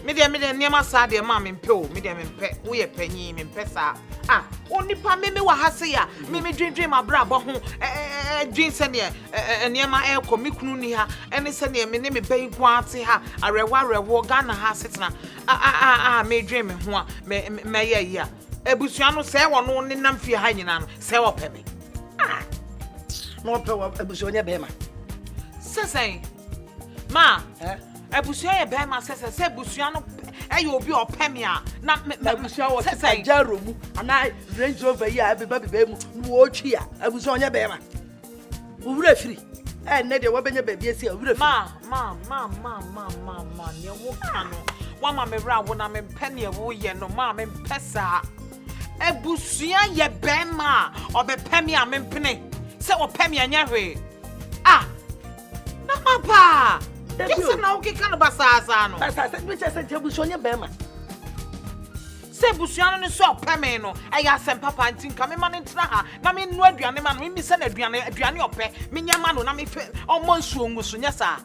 Me deɛ nneɛma saa deɛ, maa mempɛ o. Me deɛ mempɛ. Woyɛ panyin, mempɛ saa. Ah, onipa me wɔ ha se a me dwendwen m'abrabɔ ho, dwen sɛneɛ nneɛma ɛrekɔ, me kunu ni ha, ɛne sɛneɛ me ne me bɛyi nko ara te ha, awerɛhoɔ awerɛhoɔ Ghana ha asetena a a a a medwen me ho a mɛyɛ yi a, abusua no sɛ wɔno nenam fie ha nyinaa no sɛ wɔpɛ me. Na ɔpɛ wɔ abusua nyɛ bɛrima. Sɛ sɛn ma abusua yɛ bɛrima, sɛ abusua no ɛyɛ obi a ɔpɛ me a na me Abusua wɔ sɛ te sɛn? Pajero mu anaa Range Rover yi a ɛbeba beba mu na wɔretwi a, abusua ɔnyɛ bɛrima. Owura firi ɛnnɛ deɛ wɔbɛnya baabi asi a, owura firi. Ma ma ma ma ma ma ma nea woka no wama me werɛ awo na mempɛ nea woyɛ no. Ma mempɛ saa. Abusua yɛ bɛrima a ɔbɛpɛ me a, mempene sɛ ɔpɛ me ɛnyɛ hwee ah na ma paa. Dabi o. Yɛsɛm na wokeka no basaasaa no. Basa sɛ bi kyɛ sɛ nti abusua ɔnyɛ bɛrima. Sɛ abusua no sɛ ɔpɛ me no ɛyɛ asɛm papa, nti nka mema no ntena ha na mennoa aduane ma no, memmisa no aduane ɔpɛ, menyɛ ma no na mefɛ ɔmmɔ nsuo ngu so nyɛ saa.